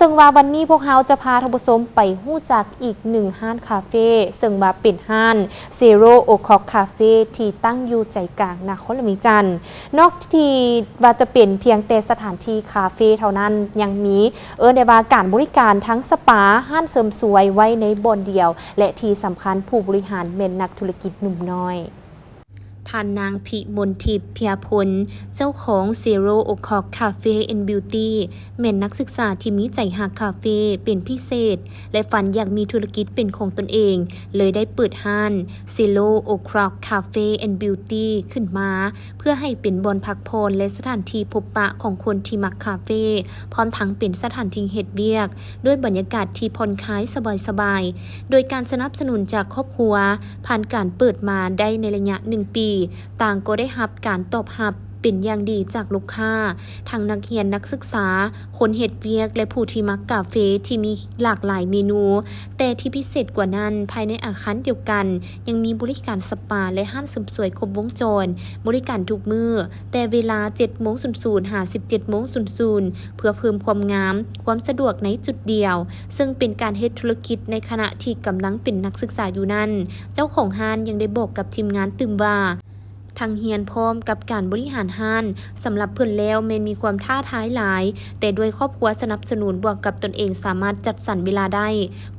ເຊິ່ງວ່າວັນນີ້ພວກເຮົາຈະພາທ່ານຜູ້ຊົມໄປຮູ້ຈັກອີກໜຶ່ງຮ້ານຄາເຟ ເຊິ່ງວ່າເປັນຮ້ານ Zero O'Clock Cafe ທີ່ຕັ້ງຢູ່ໃຈກາງນະຄອນຫຼວງວຽງຈັນ. ນອກທີ່ວ່າຈະເປັນພຽງແຕ່ສະຖານທີ່ຄາເຟເທົ່ານັ້ນ, ຍັງມີ ເອີ້ນໄດ້ວ່າການບໍລິການທັງສະປາ, ຮ້ານເສີມສວຍໄວ້ໃນບ່ອນດຽວ ແລະ ທີ່ສຳຄັນຜູ້ບໍລິຫານແມ່ນນັກທຸລະກິດໜຸ່ມນ້ອຍ. ທ່ານນາງ ພິມົນທິບ ເພຍພົນ ເຈົ້າຂອງ Zero O'Clock Cafe and Beauty ແມ່ນນັກສຶກສາທີ່ມີໃຈຮັກຄາເຟເປັນພິເສດ ແລະ ຝັນຢາກມີທຸລະກິດເປັນຂອງຕົນເອງ, ເລີຍໄດ້ເປີດຮ້ານ Zero O'Clock Cafe and Beauty ຂຶ້ນມາ ເພື່ອໃຫ້ເປັນບ່ອນພັກຜ່ອນ ແລະ ສະຖານທີ່ພົບປະຂອງຄົນທີ່ມັກຄາເຟ, ພ້ອມທັງເປັນສະຖານທີ່ເຮັດວຽກ ດ້ວຍບັນຍາກາດທີ່ຜ່ອນຄາຍສະບາຍໆ. ໂດຍການສະໜັບສະໜູນຈາກຄອບຄົວ, ຜ່ານການເປີດມາໄດ້ໃນໄລຍະໜຶ່ງປີ, ຕ່າງກໍໄດ້ຮັບການຕອບຮັບເປັນຢ່າງດີຈາກລູກຄ້າ, ທັງນັກຮຽນ, ນັກສຶກສາ, ຄົນເຮັດວຽກ ແລະ ຜູ້ທີ່ມັກກາເຟທີ່ມີຫຼາກຫຼາຍເມນູ. ແຕ່ທີ່ພິເສດກວ່ານັ້ນ, ພາຍໃນອາຄານດຽວກັນ ຍັງມີບໍລິການສະປາ ແລະ ຮ້ານເສີມສວຍຄົບວົງຈອນ, ບໍລິການທຸກມື້, ແຕ່ເວລາ ເຈັດໂມງສູນສູນ ຫາ ສິບເຈັດໂມງສູນສູນ ເພື່ອເພີ່ມຄວາມງາມ, ຄວາມສະດວກໃນຈຸດດຽວ, ເຊິ່ງເປັນການເຮັດທຸລະກິດໃນຂະນະທີ່ກຳລັງເປັນນັກສຶກສາຢູ່ນັ້ນ. ເຈົ້າຂອງຮ້ານຍັງໄດ້ບອກກັບທີມງານຕື່ມວ່າ ທັງຮຽນພ້ອມກັບການບໍລິຫານຮ້ານ, ສຳລັບເພິ່ນແລ້ວແມ່ນມີຄວາມທ້າທາຍຫຼາຍ, ແຕ່ດ້ວຍຄອບຄົວສະໜັບສະໜູນ ບວກກັບຕົນເອງສາມາດຈັດສັນເວລາໄດ້,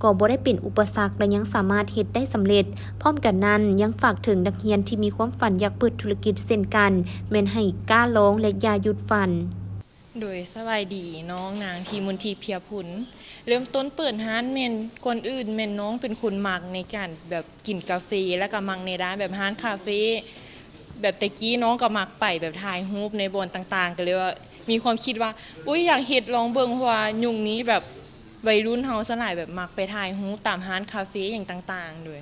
ກໍບໍ່ໄດ້ເປັນອຸປະສັກ ແລະ ຍັງສາມາດເຮັດໄດ້ສຳເລັດ. ພ້ອມກັນນັ້ນ, ຍັງຝາກເຖິງນັກຮຽນທີ່ມີຄວາມຝັນຢາກເປີດທຸລະກິດເຊັ່ນກັນ, ແມ່ນໃຫ້ກ້າລອງ ແລະ ຢ່າຢຸດຝັນ. ໂດຍ ສະບາຍດີ, ນ້ອງນາງ ພິມົນທິບ ເພຍພົນ. ເລີ່ມຕົ້ນເປີດຮ້ານແມ່ນ, ກ່ອນອື່ນແມ່ນນ້ອງເປັນຄົນມັກໃນການແບບກິນກາເຟ ແລ້ວກໍມັກໃນດ້ານແບບຮ້ານຄາເຟ. ແບບແຕ່ກີ້ນ້ອງກໍມັກໄປແບບຖ່າຍຮູບໃນບ່ອນຕ່າງໆ, ກໍເລີຍວ່າມີຄວາມຄິດວ່າ ອຸ້ຍ ຢາກເຮັດລອງເບິ່ງ, ເພາະວ່າຍຸກນີ້ແບບໄວລຸ້ນເຮົາສ່ວນຫຼາຍແບບມັກໄປຖ່າຍຮູບຕາມຮ້ານຄາເຟຫຍັງຕ່າງໆ. ໂດຍ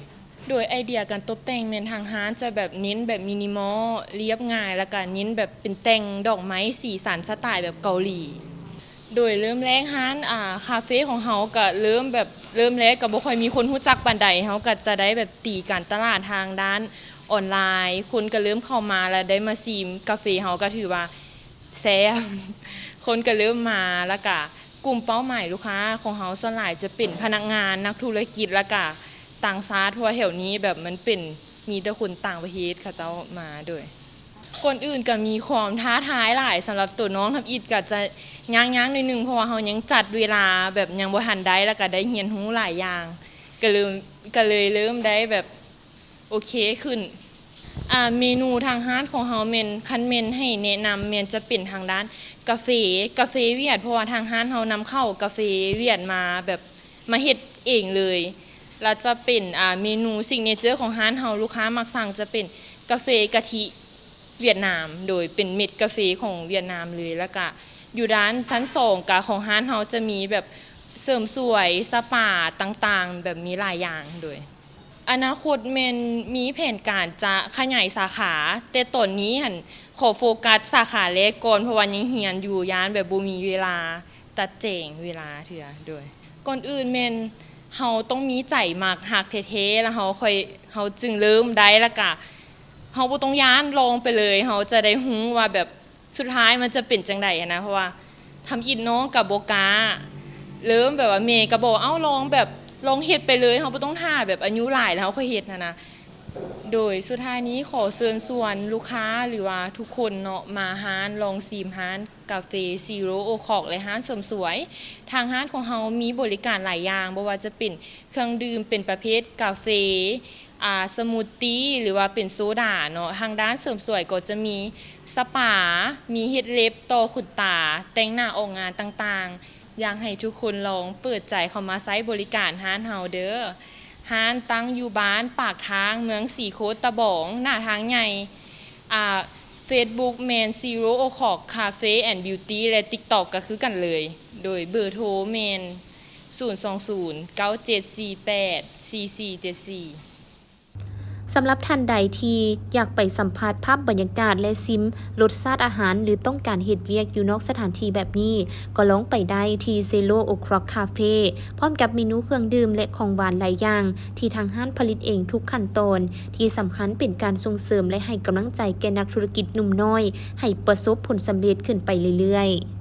ໂດຍໄອເດຍການຕົບແຕ່ງແມ່ນທາງຮ້ານຈະແບບເນັ້ນແບບມິນິມອລ, ລຽບງ່າຍ, ແລ້ວກະເນັ້ນແບບເປັນແຕ່ງດອກໄມ້ສີສັນສະຕາຍແບບເກົາຫຼີ. ໂດຍເລີ່ມແລກຮ້ານ ອາ ຄາເຟຂອງເຮົາກະເລີ່ມແບບ ເລີ່ມແລກກະບໍ່ຄ່ອຍມີຄົນຮູ້ຈັກປານໃດ, ເຮົາກະຈະໄດ້ແບບຕີການຕະຫຼາດທາງດ້ານອອນລາຍ, ຄົນກະເລີ່ມເຂົ້າມາ ແລ້ວໄດ້ມາຊີມກາເຟເຮົາກະຖືວ່າ ແຊບ ຄົນກໍເລີ່ມມາ ແລ້ວກະກຸ່ມເປົ້າໝາຍລູກຄ້າຂອງເຮົາສ່ວນຫຼາຍຈະເປັນພະນັກງານ, ນັກທຸລະກິດ ແລ້ວກະຕ່າງຊາດ, ເພາະວ່າແຖວນີ້ແບບມັນເປັນ ມີແຕ່ຄົນຕ່າງປະເທດເຂົາເຈົ້າມາ. ໂດຍ ກ່ອນອື່ນກະມີຄວາມທ້າທາຍຫຼາຍສຳລັບໂຕນ້ອງ, ທຳອິດກະຈະຍາກໆໜ້ອຍໜຶ່ງ ເພາະວ່າເຮົາຍັງຈັດເວລາແບບຍັງບໍ່ທັນໄດ້ ແລ້ວກະໄດ້ຮຽນຮູ້ຫຼາຍຢ່າງ ກະເລີຍ ກະເລີຍເລີ່ມໄດ້ແບບ ໂອເຄຂຶ້ນ. ອາ ເມນູທາງຮ້ານຂອງເຮົາແມ່ນ ຄັນແມ່ນໃຫ້ແນະນຳແມ່ນຈະເປັນທາງດ້ານກາເຟ, ກາເຟຫວຽດ ເພາະວ່າທາງຮ້ານເຮົານຳເຂົ້າກາເຟຫວຽດມາແບບ ມາເຮັດເອງເລີຍ. ແລ້ວຈະເປັນ ອາ ເມນູຊິກເນເຈີຂອງຮ້ານເຮົາ ລູກຄ້າມັກສັ່ງຈະເປັນກາເຟກະທິຫວຽດນາມ, ໂດຍເປັນເມັດກາເຟຂອງຫວຽດນາມເລີຍ. ແລ້ວກະຢູ່ດ້ານຊັ້ນສອງກະຂອງຮ້ານເຮົາຈະມີແບບເສີມສວຍ, ສະປາຕ່າງໆ ແບບມີຫຼາຍຢ່າງ. ໂດຍ ອະນາຄົດແມ່ນມີແຜນການຈະຂະຫຍາຍສາຂາ, ແຕ່ຕອນນີ້ຫັ້ນຂໍໂຟກັດສາຂາແລກກ່ອນ ເພາະວ່າຍັງຮຽນຢູ່, ຢ້ານແບບບໍ່ມີເວລາຈັດແຈງເວລາເທື່ອ. ໂດຍ ກ່ອນອື່ນແມ່ນເຮົາຕ້ອງມີໃຈມັກຮັກແທ້ໆ ແລ້ວເຮົາຄ່ອຍ ເຮົາຈຶ່ງເລີ່ມໄດ້, ແລ້ວກະເຮົາບໍ່ຕ້ອງຢ້ານ, ລອງໄປເລີຍ, ເຮົາຈະໄດ້ຮູ້ວ່າແບບ ສຸດທ້າຍມັນຈະເປັນຈັ່ງໃດຫັ້ນນະ, ເພາະວ່າທຳອິດນ້ອງກໍບໍ່ກ້າເລີ່ມ, ແບບວ່າແມ່ກໍບອກ ເອົ້າ ລອງແບບ ລອງເຮັດໄປເລີຍ, ເຮົາບໍ່ຕ້ອງຖ້າແບບອາຍຸຫຼາຍແລ້ວເຮົາຄ່ອຍເຮັດຫັ້ນນະ. ໂດຍສຸດທ້າຍນີ້ຂໍເຊີນຊວນລູກຄ້າ ຫຼືວ່າທຸກຄົນເນາະ ມາຮ້ານ ລອງຊີມຮ້ານກາເຟ Zero O'Clock ແລະ ຮ້ານເສີມສວຍ. ທາງຮ້ານຂອງເຮົາມີບໍລິການຫຼາຍຢ່າງ, ບໍ່ວ່າຈະເປັນເຄື່ອງດື່ມເປັນປະເພດກາເຟ, ອາ ສະມູດຕີ ຫຼືວ່າເປັນໂຊດາເນາະ. ທາງດ້ານເສີມສວຍກໍຈະມີສະປາ, ມີເຮັດເລັບ, ຕໍ່ຂົນຕາ, ແຕ່ງໜ້າອອກງານຕ່າງໆ. ຢາກໃຫ້ທຸກຄົນລອງເປີດໃຈເຂົ້າມາໃຊ້ບໍລິການຮ້ານເຮົາເດີ້. ຮ້ານຕັ້ງຢູ່ບ້ານປາກທາງ ເມືອງສີໂຄດຕະບອງ, ໜ້າທາງໃຫຍ່. ອາ Facebook ແມ່ນ Zero O'Clock Cafe and Beauty ແລະ TikTok ກໍຄືກັນເລີຍ. ໂດຍເບີໂທແມ່ນ ສູນສອງສູນ ເກົ້າເຈັດສີ່ແປດ ສີ່ສີ່ເຈັດສີ່. ສຳລັບທ່ານໃດທີ່ຢາກໄປສຳຜັດພາບບັນຍາກາດ ແລະ ຊິມລົດຊາດອາຫານ ຫຼື ຕ້ອງການເຮັດວຽກຢູ່ນອກສະຖານທີ່ແບບນີ້, ກໍລອງໄປໄດ້ທີ່ Zero O'Clock Cafe ພ້ອມກັບເມນູເຄື່ອງດື່ມ ແລະ ຂອງຫວານຫຼາຍຢ່າງ ທີ່ທາງຮ້ານຜະລິດເອງທຸກຂັ້ນຕອນ. ທີ່ສຳຄັນເປັນການສົ່ງເສີມ ແລະ ໃຫ້ກຳລັງໃຈແກ່ນັກທຸລະກິດໜຸ່ມນ້ອຍ ໃຫ້ປະສົບຜົນສຳເລັດຂຶ້ນໄປເລື້ອຍໆ.